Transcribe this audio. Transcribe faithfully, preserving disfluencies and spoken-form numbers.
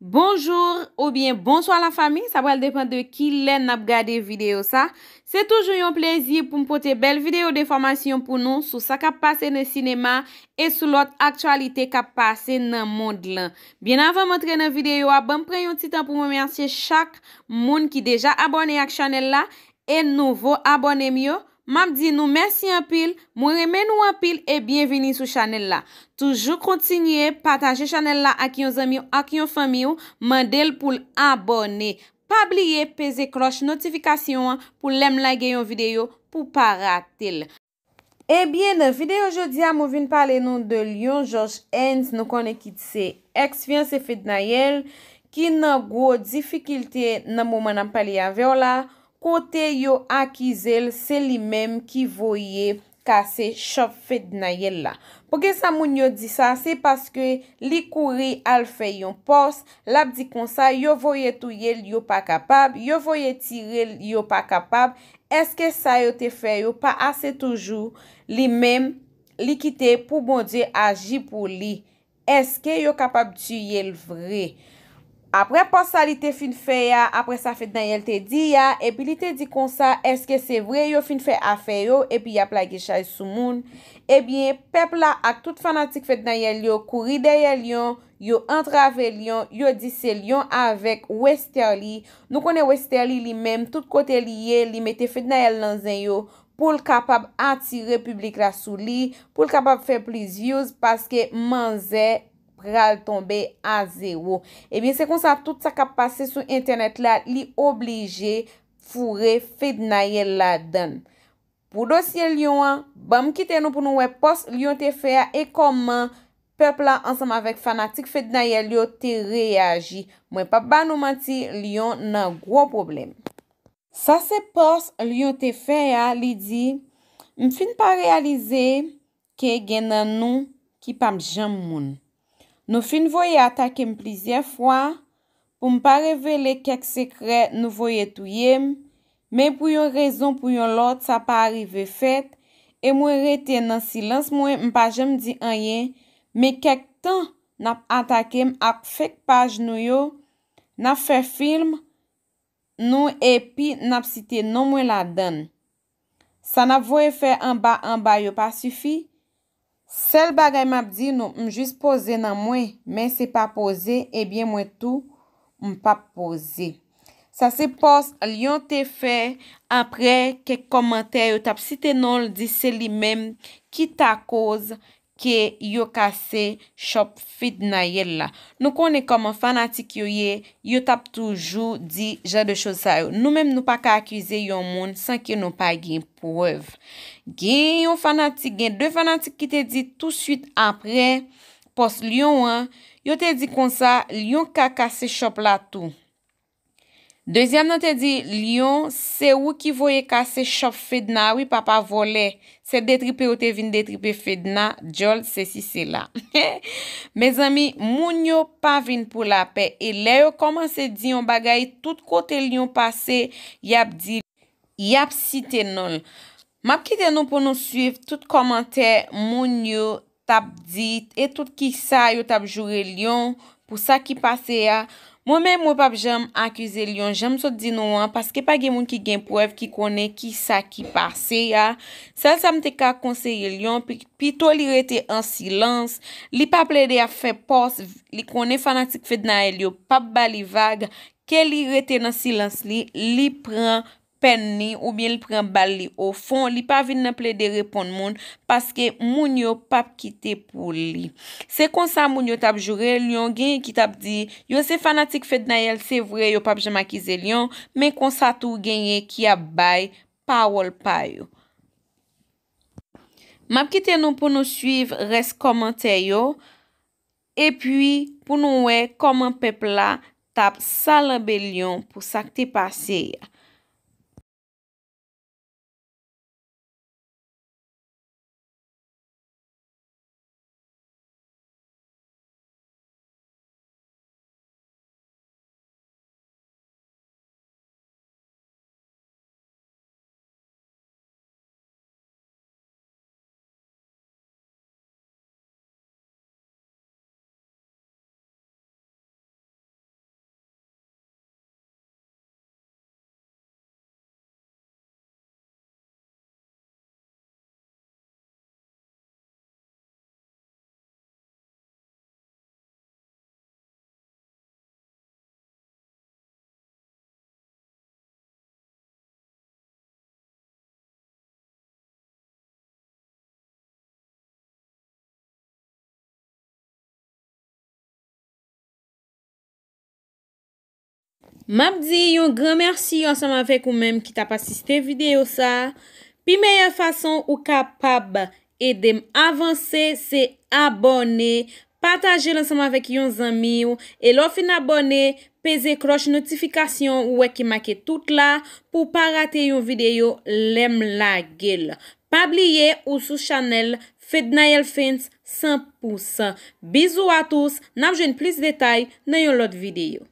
Bonjou oubyen bonswa lafanmi, sa pral depann de kilè n ap gade videyo sa. Se toujou yon plezi pou m pote bèl videyo de enfòmasyon pou nou sou sa k ap pase nan sinema e sou lòt aktyalite k ap pase nan mond lan. Byen avan m antre nan videyo a, ban m pran yon ti tan pou m remèsye chak moun ki deja abòne ak chanèl la e nouvo abòne m yo. M ap di nou mèsi anpil, mwen renmen nou anpil e byenvini sou chanèl la. Toujou kontinye pataje chanèl la ak yon zanmi w, ak yon fanmi w, mande l pou l abòne. Pa bliye peze klòch notifikasyon an pou lè m lage yon videyo pou w pa rate l. Ebyen, nan videyo jodi a, mwen vin pale nou de Lyon George Haynes, nou konnen ki se èks fiyanse Fednaelle, ki nan gwo difikilte nan moman n ap pale avè w la, kote yo akize l se li menm ki voye kase chòp Fednaelle la. Poukisa moun yo di sa? Se paske li kouri al fè yon pòs, l ap di konsa, yo voye touye l, yo pa kapab, yo voye tire l, yo pa kapab. Èske sa yo te fè yo pa ase toujou? Li menm, li kite pou Bondye aji pou li. Èske yo kapab tiye l vre? Apre pòs sa li te fin fè a, apre sa Fednaelle te di a, epi li te di konsa, èske se vre yo fin fè afè yo, epi y ap lage chay sou moun? Ebyen, pèp la ak tout fanatik Fednaelle yo kouri dèyè Lyon, yo antrave Lyon, yo di se Lyon avèk Westerlie. Nou konnen Westerlie li menm, tout kote li ye, li mete Fednaelle nan zen yo, pou l kapab atire piblik la sou li, pou l kapab fè plis views, paske manzè pral tonbe a zewo. Ebyen, se konsa tout sa k ap pase sou entènèt la, li oblije foure Fednaelle ladan l. Pou dosye Lyon an, ban m kite nou pou nou wè pòs Lyon te fè a e kòman pèp la ansanm avèk fanatik Fednaelle yo te reyaji. Mwen p ap ba nou manti, Lyon nan gwo pwoblèm. Sa se pòs Lyon te fè a, li di, "M fin pa reyalize ke gen nan nou ki p ap janm moun. Nou fin voye atake m plizyè fwa, pou m pa revele kèk sekrè nou voye touye m, men pou yon rezon pou yon lòt sa pa arive fèt, e mwen rete nan silans mwen, m pa janm di anyen, men kèk tan n ap atake m ak fake paj nou yo, n ap fè fim nou epi n ap site non mwen ladan l. Sa n ap voye fè anba anba yo pa sifi? Sèl bagay m ap di nou, m jis poze nan mwen, men se pa poze, ebyen mwen tou, m p ap poze." Sa se pòs Lyon te fè apre kèk kòmantè yo t ap site non l, di se li menm ki ta koz ke yo kase chòp Fednaelle la. Nou konnen kòman fanatik yo ye, yo t ap toujou di jan de choz sa yo. Nou menm, nou pa ka akize yon moun san ke nou pa gen prèv. Gen yon fanatik, gen de fanatik ki te di touswit apre pòs Lyon an, yo te di konsa, Lyon ka kase chòp la tou. Dezyèm nan te di, "Lyon, se ou ki voye kase chòp Fedna wi, papa vòlè. Se detripe ou te vin detripe Fedna, djòl, sesi, sela." Mezanmi, moun yo pa vin pou lapè. E lè yo kòmanse di yon bagay, tout kote Lyon pase, y ap di, y ap site non l. M ap kite nou pou nou swiv tout kòmantè moun yo t ap di e tout kisa yo t ap joure Lyon pou sa ki pase a. Mwen menm, mwen p ap janm akize Lyon, jan m sot di nou an, paske pa gen moun ki gen prèv, ki konnen kisa ki pase a. Sèl sa m te ka konseye Lyon, pi-, pito li rete an silans, li pa plede ap fè pòs, li konnen fanatik Fednaelle yo p ap ba li vag, ke li rete nan silans li, li pran pèn li oubyen li pran bal li ofon, li pa vin nan plede reponn moun, paske moun yo p ap kite pou li. Se konsa moun yo t ap joure Lyon, genyen ki t ap di, yo se fanatik Fednaelle, se vre, yo p ap janm akize Lyon, men konsa tou genyen ki ap bay pawòl pa yo. M ap kite nou pou nou swiv rès kòmantè yo, epi pou nou wè kòman pèp la t ap salanbe Lyon pou sa k te pase a. M ap di yon gran mèsi ansanm avèk ou menm ki t ap asiste videyo sa a. Pi meyè fason ou kapab ede m avanse se abòne, pataje l ansanm avèk yon zanmi w, e lè w fin abòne, peze klòch notifikasyon ou wè ki make tout la pou w pa rate yon videyo lè m lage l. Pa bliye ou sou chanèl Fednaelle Fence san pou san. Bizou a tous, n ap jwenn plis detay nan yon lòt videyo.